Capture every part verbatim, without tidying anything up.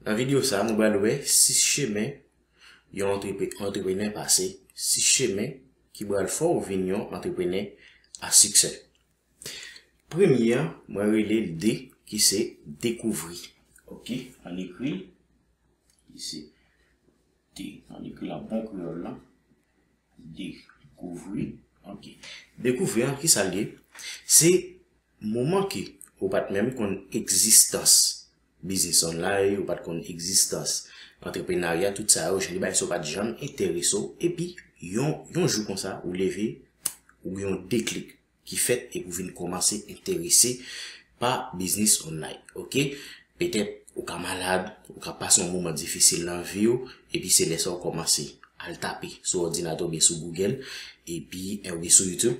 Nan videyo sa, nou pral wè sis chemen yon antrepe- antreprenè pase, sis chemen ki pral fè w vin yon antreprenè a siksè. Premye an, mwen rele l D, ki se dekouvri. Ok, ann ekri, ki se D, ann ekri l an bon kreyòl la. Dekouvri. Ok. Dekouvri an, ki sa l ye? Se moman ke ou pa t menm konn egzistans biznis online, ou pa t konn egzistans antreprenarya, tout sa yo, jan de bagay sa yo pa t janm enterese w, epi yon, yon jou konsa, ou leve, ou gen yon deklik ki fèt epi w vin kòmanse enterese pa biznis online, ok? Petèt ou ka malad, ou ka pase yon moman difisil nan vi w, epi se lè sa w kòmanse al tape sou òdinatè oubyen sou Google, epi, eh, oubyen sou YouTube,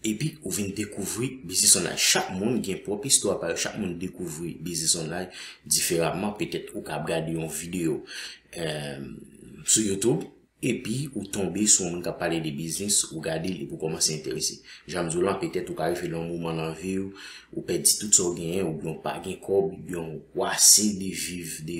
epi ou vin dekouvri biznis online. Chak moun gen pwòp istwa pa yo, chak moun dekouvri biznis online diferaman. Petèt ou ka ap gade yon videyo, eh, sou YouTube, epi ou tonbe sou yon moun k ap pale de biznis, ou gade l epi ou kòmanse enterese. Jan m di w lan, petèt ou ka rive nan yon moman nan vi w, ou pèdi tout sa w genyen, oubyen w pa gen kòb, oubyen w ase de viv de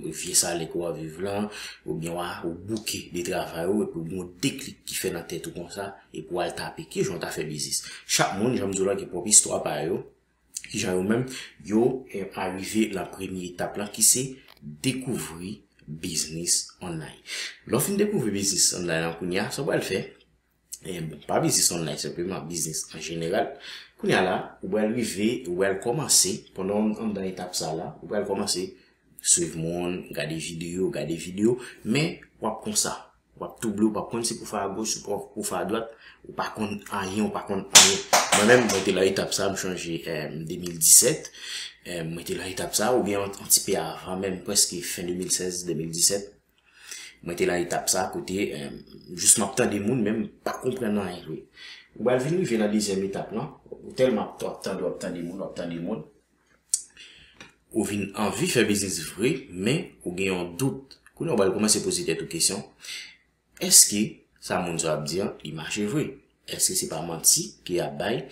vye salè ke w ap viv lan, oubyen w a- ou bouke de travay ou, epi ou gen yon deklik ki fè nan tèt ou konsa, epi w al tape. Kijan w ta fè biznis? Chak moun, jan m di w lan, gen pwòp istwa pa yo. Kijan yo menm, yo, eh, arive nan premye etap lan, ki se dekouvri biznis online. Lè w fin dekouvri biznis online lan, kounye a, sa w pral fè, eh, bon, pa biznis online senpleman, biznis an jeneral. Kounye a la, ou pral rive, ou pral kòmanse, pandan w anndan etap sa la, ou pral kòmanse swiv moun, gade videyo, gade videyo, men w ap konsa. W ap touble, w p ap konn si pou fè agoch, si pou, pou fè adwat, ou pa konn anyen, ou pa konn anyen. Mwen menm, mwen te nan etap sa, m chonje, eh, de mil disèt, eh, mwen te nan etap sa, oubyen yon, yon ti pè avan, menm prèske fen de mil sèz, de mil disèt, mwen te nan etap sa, kote, eh, jis m ap tande moun, men m pa konprann anyen vre. Ou pral vin rive nan dezyèm etap lan, ou tèlman ap, w ap tande, w ap tande moun, w ap tande moun, ou vin anvi fè biznis vre, men ou gen yon dout. Kounye a, ou pral kòmanse poze tèt ou kesyon, èske sa moun sa yo ap di an, li mache vre? Èske se pa manti ke y ap bay?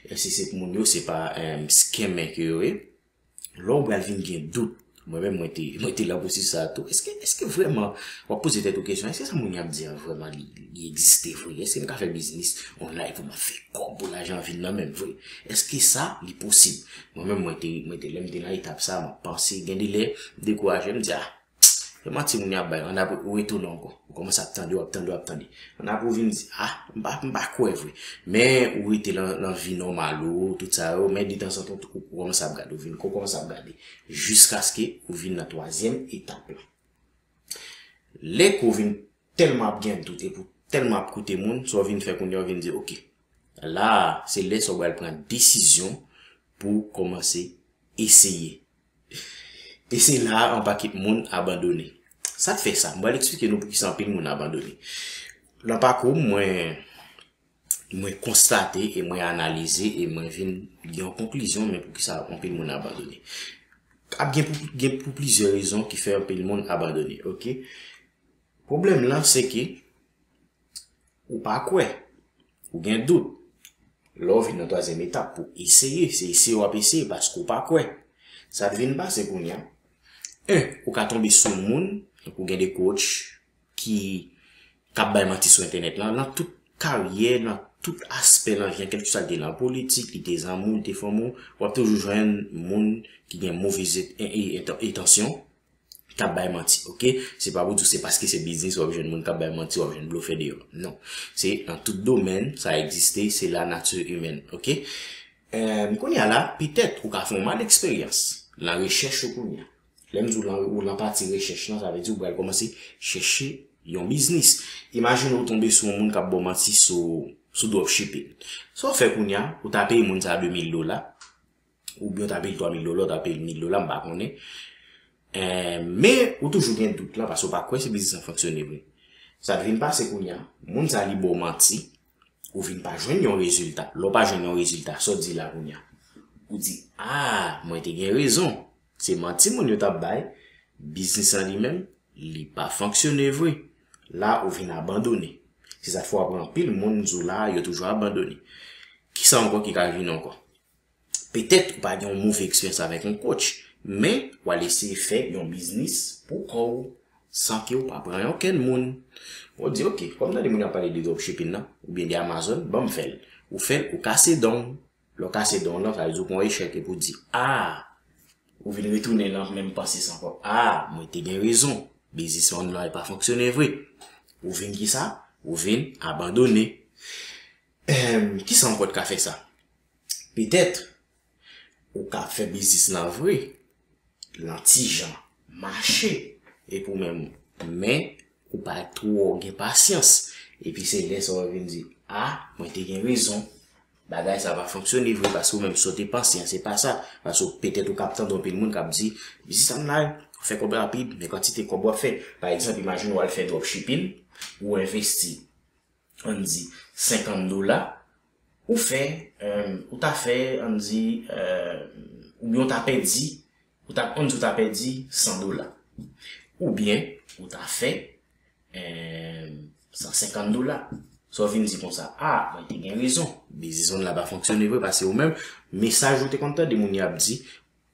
Èske se moun yo, se pa, em, scammer ke yo ye? Lè w pral vin gen dout, mwen menm, mwen te, mwen te nan pwosesis sa a tou. Èske, èske vrèman, w ap poze tèt ou kesyon, èske sa moun yo ap di an vrèman li, li egziste vre? Èske m ka fè biznis online pou m ap fè kòb, pou lajan vin nan men m vre? Èske sa, li posib? Mwen menm, mwen te, mwen te, lè m te nan etap sa, m ap panse, gen de lè, m dekouraje, m di, ah, se manti moun yo ap bay, ann ap retounen ankò. Ou kòmanse ap tande, w ap tande, w ap tande. Ann ap ou vin di, ah, m pa, m pa kwè vre. Men ou rete nan, nan vi nòmal ou, tout sa yo, men detanzantan, ou kòmanse ap gade, ou vin, ou kòmanse ap gade. Jiskaske ou vin nan twazyèm etap la. Lè ke w vin tèlman ap gen dout epi w tèlman ap koute moun, sa w vin fè kounye a, w vin di, ok, la a, se lè sa w pral pran desizyon pou w kòmanse eseye. E se la a, yon pakèt moun abandone. Sa k fè sa? M pral eksplike nou poukisa anpil moun abandone. Nan pakou m, mwen, mwen konstate e mwen analize e mwen vin gen yon konklizyon, men poukisa anpil moun abandone. Ap gen pou, gen pou plizyè rezon ki fè anpil moun abandone, ok? Pwoblèm lan, se ke ou pa kwè, ou gen dout. Lè w vin nan twazyèm etap pou eseye, se eseye w ap eseye paske w pa kwè. Sa k vin pase kounye a, en, ou ka tonbe sou moun, tankou gen de coach ki, k ap bay manti sou entènèt lan, nan tout karyè, nan tout aspè nan vi an, kèlkeswa l te nan politik, li te zanmi w, li te fanmi w, w ap toujou jwenn moun ki gen movez et-, e, e, entansyon, entansyon, k ap bay manti, ok? Se pa pou di w se paske se biznis w ap jwenn moun k ap bay manti, w ap jwenn blofè deyò. Non. Se nan tout domèn, sa egziste, se la nature humaine, ok? Em, kounye a la, petèt ou ka fè yon mal eksperyans nan rechèch ou kounye a. Lè m di w lan, ou lan pati rechèch lan, sa vle di ou pral kòmanse chèche yon biznis. Imajine ou tonbe sou yon moun k ap ba w manti sou, sou dropshipping. Sa w fè kounye a, ou ta peye moun sa a de mil dola, oubyen w ta peye l twa mil dola, w ta peye l mil dola, m pa konnen. Eh, men ou toujou gen dout lan, paske w pa kwè si biznis lan fonksyone vre. Sa k vin pase kounye a, moun sa a li ba w manti, ou vin pa jwenn yon rezilta. Lè w pa jwenn yon rezilta, sa w di la kounye a? Ou di, ah, mwen te gen rezon. Se manti moun yo t ap bay, biznis lan li menm, li pa fonksyone vre. La, ou vin abandone. Se sa k fè w ap wè anpil moun di w la, yo toujou abandone. Kisa ankò ki ka vin ankò? Petèt ou pa gen yon move eksperyans avèk yon coach, men w al eseye fè yon biznis pou kò w, san ke w pa pran okenn moun. Ou di, ok, kòm tande moun ap pale de dropshipping nan, oubyen de Amazon, ban m fè l. Ou fè l, ou kase dan w. Lè w kase dan w lan, sa vle di w pran yon echèk epi w di, a, ou vin retounen nan menm panse sa ankò. A, mwen te gen rezon. Biznis mwen lan pa fonksyone vre. Ou vin ki sa? Ou vin abandone. Em, ki sa ankò t ka fè sa? Petèt, ou ka fè biznis lan vre, lan ti jan mache, epi w menm, men ou pa twò gen pasyans. Epi se lè sa w vin di, a, mwen te gen rezon. Bagay sa pa fonksyone vre, paske ou menm sa w te panse an, se pa sa. Paske petèt ou ka ap tande anpil moun k ap di, biznis lan la, fè kòb rapid, men kantite kòb w ap fè. Pa egzanp, imajine w al fè dropshipping, ou envesti, ann di, senkant dola, ou fè, em, ou ta fè, ann di, em, oubyen ou ta pèdi, ou ta, ann di ou ta pèdi san dola. Oubyen, ou ta fè, em, san senkant dola. Sa w vin di konsa, a, mwen te gen rezon. Biznis mwen la pa fonksyone vre, paske ou menm, mesaj ou te konn tande moun y ap di,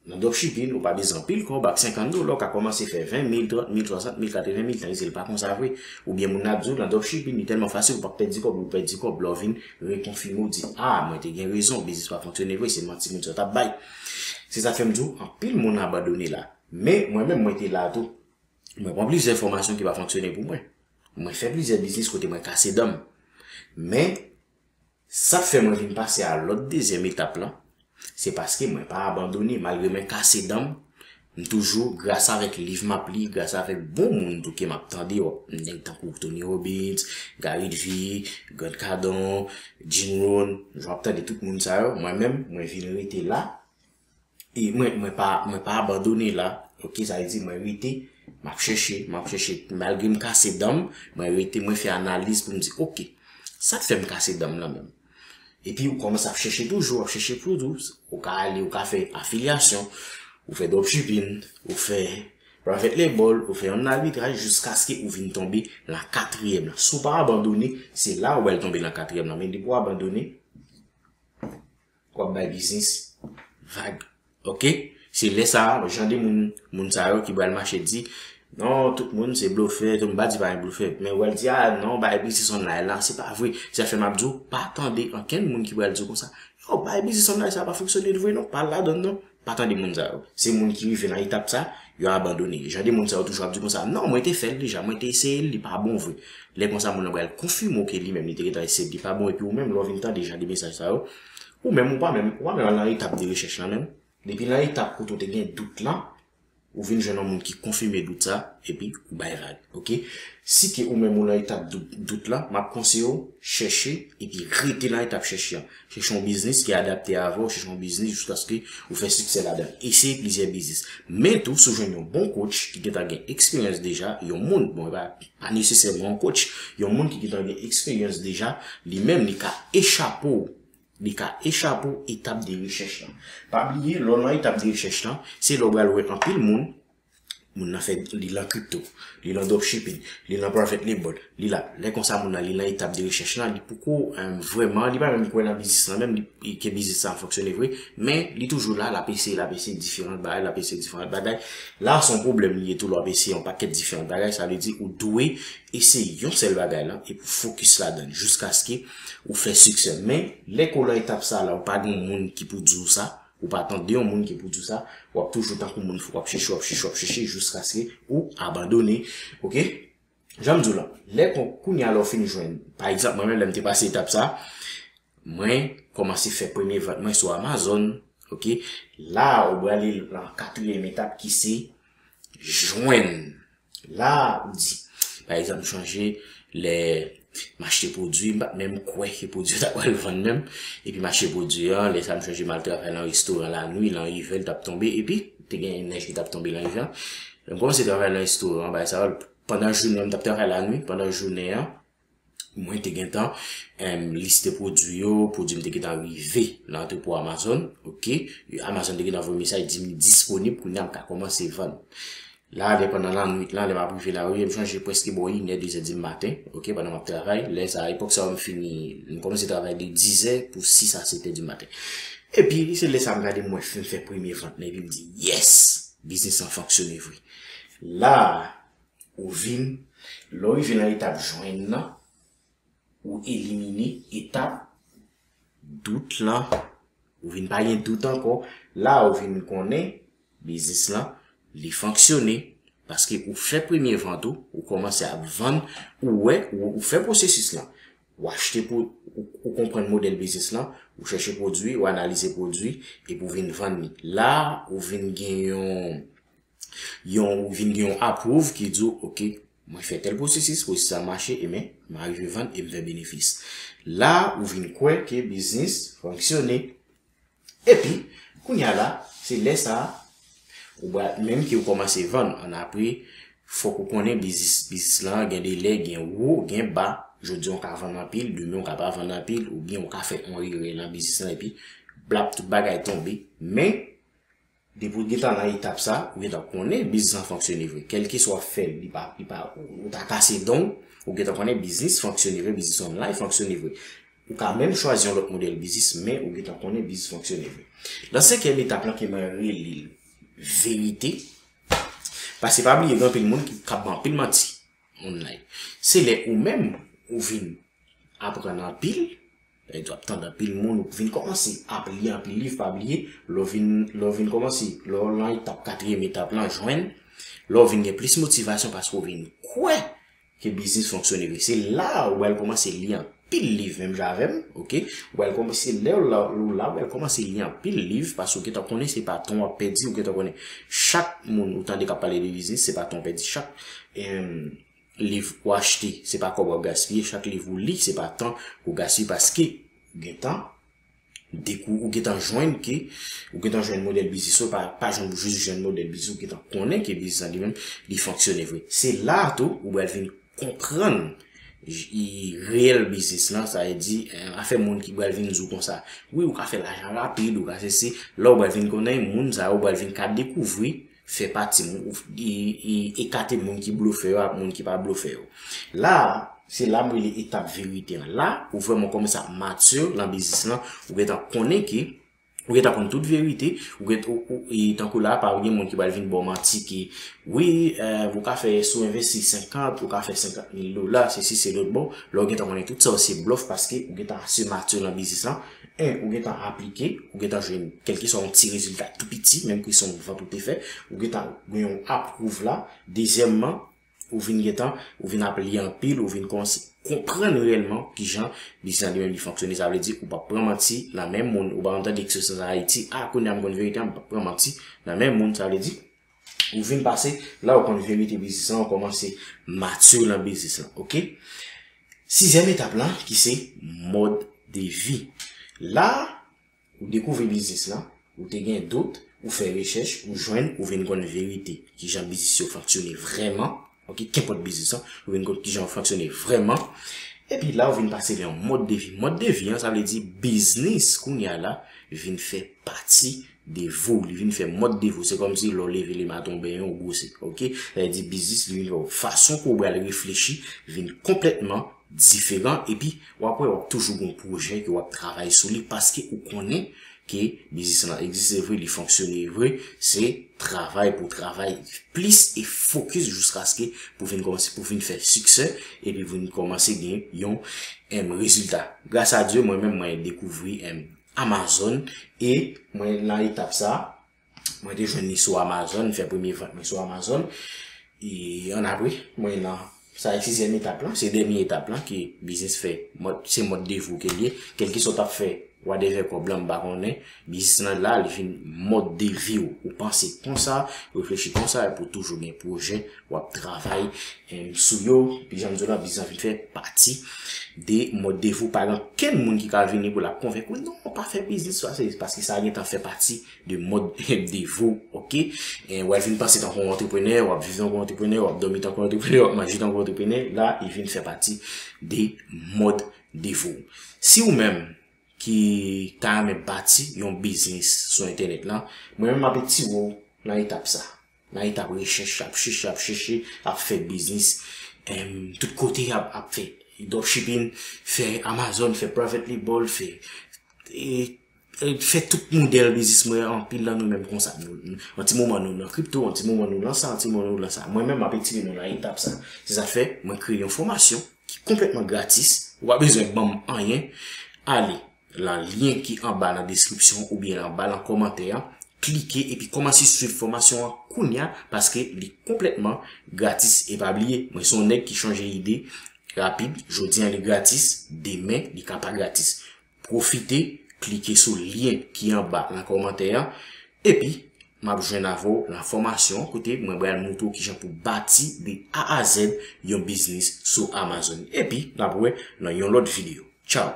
nan dropshipping, ou pa bezwen anpil kòb, ak senkant dola, ou ka kòmanse fè ven mil, trant mil, swasant mil, katreven mil, tandiske l pa konsa vre. Oubyen moun nan ap di w, nan dropshipping, li tèlman fasil, ou p ap pèdi kòb, ou pèdi kòb, lè w vin rekonfime, ou di, a, mwen te gen rezon, biznis pa fonksyone vre, se manti moun sa yo t ap bay. Se sa k fè m di w, anpil moun abandone la. Men, mwen menm, mwen te la tou. Mwen pran plizyè fòmasyon ki pa fonksyone pou mwen. Mwen fè plizyè biznis kote mwen kase dan m. Men, sa k fè mwen vin pase a lòt dezyèm etap lan, se paske mwen pa abandone, malgre mwen kase dan m, m toujou, gras avèk liv m ap li, gras avèk bon moun tou ke m ap tande, w ap, nèg tankou Tony Robbins, Gary Vee, Grant Cardone, Jim Rohn, jan w ap tande tout moun sa yo, mwen menm, mwen vin rete la, E mwen, mwen pa, mwen pa abandone la. Ok, sa vle di mwen rete, m ap chèche, m ap chèche. Malgre m kase dan m, mwen rete, mwen fè analiz pou m di, ok, sa k fè m kase dan m lan menm? Epi ou kòmanse ap chèche toujou, ap chèche toujou. Ou ka ale, ou ka fè afilyasyon, ou fè dropshipping, ou fè private label, ou fè yon abitraj, jiskaske ou vin tonbe lan katriyèm lan. Si w pa abandone, se la ou pral tonbe lan katriyèm lan. Men depi w abandone, w ap bay biznis vag. Ok? Se lè sa a, jan de moun, moun sa yo ki pral mache di, non, tout moun se blofè, tout moun pa di pa gen blofè. Men w al di, a, non, bay biznis online la, se pa vre. Se sa fè m ap di w, pa tande ankenn moun ki pral di w konsa, yo, bay biznis online sa pa fonksyone vre non, pa ladan l non. Pa tande moun sa yo. Se moun ki rive nan etap sa, yo abandone. Jan de moun sa yo toujou ap di konsa, non, mwen te fè l deja, mwen te eseye l, li pa bon vre. Lè konsa, moun nan pral konfime w ke li menm, li te gentan eseye l, li pa bon, epi ou menm, lè w vin tande jan de mesaj sa yo, ou menm, ou pa menm, ou pa menm al nan etap de rechèch lan menm. Depi nan etap kote w te gen dout lan, ou vin jwenn yon moun ki konfime dout sa, epi ou bay vag, ok? Si ke ou menm ou nan etap dout, dout lan, m ap konseye w chèche, epi rete nan etap chèche an. Chèche yon biznis ki adapte avè w, chèche yon biznis jiskaske ou fè siksè ladan l. Eseye plizyè biznis. Men tou, si w jwenn yon bon coach ki gentan gen eksperyans deja, yon moun, bon, e pa, pa nesesèman yon coach, yon moun ki gentan gen eksperyans deja, li menm, li ka echape w, li ka echape w etap de rechèch lan. Pa bliye, lè w nan etap de rechèch lan, se lè w pral wè anpil moun, moun nan fè, li lan kripto, li lan dropshipping, li lan private label, li la. Lè konsa, moun nan, li lan etap de rechèch lan, li poko, em, vrèman, li pa menm kwè nan biznis lan menm, li, ke biznis sa fonksyone vre, men li toujou la, l ap eseye, l ap eseye diferan bagay, l ap eseye diferan bagay. La, se yon pwoblèm li ye tou, lè w ap eseye yon pakèt diferan bagay, sa vle di ou dwe eseye yon sèl bagay lan, epi w fokis ladan l, jiskaske ou fè siksè. Men, lè ke w lan etap sa la, ou pa gen moun ki pou di w sa, ou pa tande yon moun ki pou di w sa, w ap toujou tankou moun fou, w ap chèche, w ap chèche, w ap chèche, jiskaske ou abandone. Ok? Jan m di w lan, lè kon, kounye a lè w fin jwenn, pa egzanp, mwen menm lè m te pase etap sa, mwen kòmanse fè premye vant mwen sou Amazon, ok? La, ou prale lan katriyèm etap ki se jwenn. La, ou di, pa egzanp, m chonje lè m achte pwodui, m pa t menm kwè ke pwodui yo ta pral vann menm, epi m achte pwodui an, lè sa m chonje m al travay lan restoran lanwi, lan ivè, l t ap tonbe, epi te gen nèj ki t ap tonbe lan ivè an. Lè m kòmanse travay lan restoran, bagay sa yo, pandan jounen an, m t ap travay lanwi, pandan jounen an, mwen te gentan, em, liste pwodui yo, pwodui m te gentan rive nan antrepo Amazon, ok? Amazon te gentan voye mesaj di m li disponib, kounye a m ka kòmanse vann. La, lè pandan lannwit lan, lè m ap rive la, wi, m chonje prèske bò inè, dezè di maten, ok, pandan m ap travay. Lè sa, epòk sa yo, m fini, m kòmanse travay de dizè pou sis a setè di maten. Epi se lè sa m gade m wè m fè premye vant lan epi m di, yes, biznis lan fonksyone vre. La ou vin, lè w rive nan etap jwenn nan, ou elimine etap dout lan. Ou vin pa gen dout ankò. La ou vin konnen biznis lan, li fonksyone. Paske ou fè premye vant ou, ou kòmanse ap vann, ou wè, ou, ou fè pwosesis lan. Ou achte pou, ou, ou konprann modèl biznis lan, ou chèche pwodui, ou analize pwodui, epi ou vin vann li. La ou vin gen yon, yon, ou vin gen yon apwouv ki di w, oke, mwen fè tèl pwosesis, pwosesis la mache, ebyen, m arive vann e m fè benefis. La ou vin kwè ke biznis fonksyone. Epi kounye a la, se lè sa a, ou ba, menm ke ou kòmanse vann, annapre, fòk ou konnen biznis, biznis lan gen de lè, gen wo, gen ba. Jodi a ou ka vann anpil, demen ou ka pa vann anpil, oubyen ou ka fè yon erè nan biznis lan, epi blap, tout bagay tonbe. Men depi w gentan nan etap sa, ou gentan konnen biznis lan fonksyone vre. Kèlkeswa w ap fè l, li pa, li pa, ou, ou ta kase don w, ou gentan konnen biznis fonksyone vre, biznis online fonksyone vre. Ou ka menm chwazi yon lòt modèl biznis, men ou gentan konnen biznis fonksyone vre. Nan senkyèm etap lan ke mwen rele l verite, paske pa bliye gen anpil moun ki k ap bay anpil manti online. Se lè ou menm ou vin aprann anpil, sa vle di w ap tande anpil moun, ou vin kòmanse ap li anpil liv, pa bliye, lè w vin, lè w vin kòmanse, lè w nan etap, katriyèm etap lan, jwenn, lè w vin gen plis motivasyon paske w vin kwè ke biznis fonksyone vre. Se la ou pral kòmanse li anpil liv, menm jan avè m, oke? Ou pral kòmanse, lè w la, ou la, ou pral kòmanse li anpil liv, paske ou gentan konnen se pa tan w ap pèdi, ou gentan konnen chak moun ou tande k ap pale de biznis, se pa tan w pèdi. Chak, em, liv ou achte, se pa kòb w ap gaspiye, chak liv ou li, se pa tan ou gaspiye, paske ou gentan dekou, ou gentan jwenn ke, ou gentan jwenn modèl biznis ou, pa, pa jwenn, jis jwenn modèl biznis ou, ou gentan konnen ke biznis lan li menm, li fonksyone vre. Se la a tou, ou pral vin konprann j-, i, reyèl biznis lan, sa vle di, eh, afè moun ki pral vin di w konsa, wi, ou ka fè lajan rapid, ou ka sesi, la ou pral vin konnen moun sa yo, ou pral vin ka dekouvri, fè pati, ou, ou, i, i, ekate moun ki blofè yo ak moun ki pa blofè yo. La a, se la m rele etap verite an. La, ou vrèman kòmanse ap mature nan biznis lan, ou gentan konnen ke, ou gentan konn tout verite, ou gen, ou, ou, e tankou la, pa gen moun ki pral vin ba w manti ke, wi, eh, ou ka fè, si w envesti senkant, ou ka fè senkant mil dola, sesi, se lòt bò. La, ou gentan konnen tout sa yo se blòf paske ou gentan ase mature nan biznis lan. En, ou gentan aplike, ou gentan jwenn kèlkeswa yon ti rezilta tou piti, menm ke se yon vant ou te fè, ou gentan gen yon apwouv la. Dezyèmman, ou vin gentan, ou vin ap li anpil, ou vin kòmanse konprann reyèlman kijan biznis lan li menm li fonksyone. Sa vle di, ou p ap pran manti nan men moun, ou pa konn tande ekspresyon sa Ayiti, a, kounye a m konn verite an, m p ap pran manti nan men moun, sa vle di, ou vin pase, la ou konn verite biznis lan, ou kòmanse mature nan biznis lan, oke? Sizyèm etap lan, ki se mòd de vi. La, ou dekouvri biznis lan, ou te gen dout, ou fè rechèch, ou jwenn, ou vin konn verite. Kijan biznis yo fonksyone vrèman, oke, kenpòt biznis lan, ou vin konn kijan yo fonksyone vrèman. Epi la, ou vin pase vè yon mòd de vi. Mòd de vi an, sa vle di biznis, kounye a la, vin fè pati de vi w, li vin fè mòd de vi w. Se kòmsi lè w leve lematen w benyen w bwose, oke? Sa vle di biznis, li vin fè w fason ke w pral reflechi, vin konplètman diferan, epi w ap wè w ap toujou gen yon pwojè ke w ap travay sou li, paske ou konnen ke biznis lan egziste vre, li fonksyone vre, se travay pou travay plis e fokis jiskaske pou vin kòmanse, pou vin fè siksè, epi vin kòmanse gen yon, em, rezilta. Gras a Dye, mwen menm, mwen dekouvri, em, Amazon, e mwen nan etap sa, mwen te jwenn li sou Amazon, m fè premye vant mwen sou Amazon. E annapre, mwen nan, sa e sizyèm etap lan, se dènye etap lan, ki biznis fè, mòd, se mòd de vi w ke l ye. Kèlkeswa w t ap fè, whatever kòb lan, m pa konnen. Biznis lan la, li vin mòd de vi w. Ou panse konsa, ou reflechi konsa, epi w toujou gen pwojè, w ap travay, em, sou yo. Epi jan m di w la, biznis lan vin fè pati de mòd de vi w. Pa gen okenn moun ki ka vini pou l ap konvenk ou, non, pa fè biznis sa, se paske sa gentan fè pati de mòd de vi w, oke? E w al vin panse tankou yon antreprenè, w ap viv tankou yon antreprenè, w ap dòmi tankou yon antreprenè, w ap manje tankou yon antreprenè, la, li vin fè pati de mòd de vi w. Si ou menm ki ta renmen bati yon biznis sou entènèt lan, mwen menm m ap etire w nan etap sa. Nan etap rechèch, ap chèche, ap chèche, ap fè biznis, em, tout kote ap, ap fè dropshipping, fè Amazon, fè private label, fè, e, fè tout modèl biznis mwen, anpil nan nou menm konsa. Nou, nou- an ti moman nou nan kripto, an ti moman nou nan sa, an ti moman nou nan sa. Mwen menm m ap etidye nou nan etap sa. Se sa fè mwen kreye yon fòmasyon ki konplètman gratis. Ou pa bezwen ban m anyen. Ale nan lyen ki anba nan deskripsyon oubyen anba nan kòmantè an. Klike epi kòmanse swiv fòmasyon an kounya paske li konplètman gratis. E pa bliye, mwen se yon nèg ki chanje ide rapid. Jodi an li gratis, demen li ka pa gratis. Pwofite, klike sou lyen ki anba nan kòmantè an, epi m ap jwenn avè w nan fòmasyon kote mwen pral montre w kijan pou bati de A a Z yon biznis sou Amazon. Epi n ap wè nan yon lòt videyo. Tchao!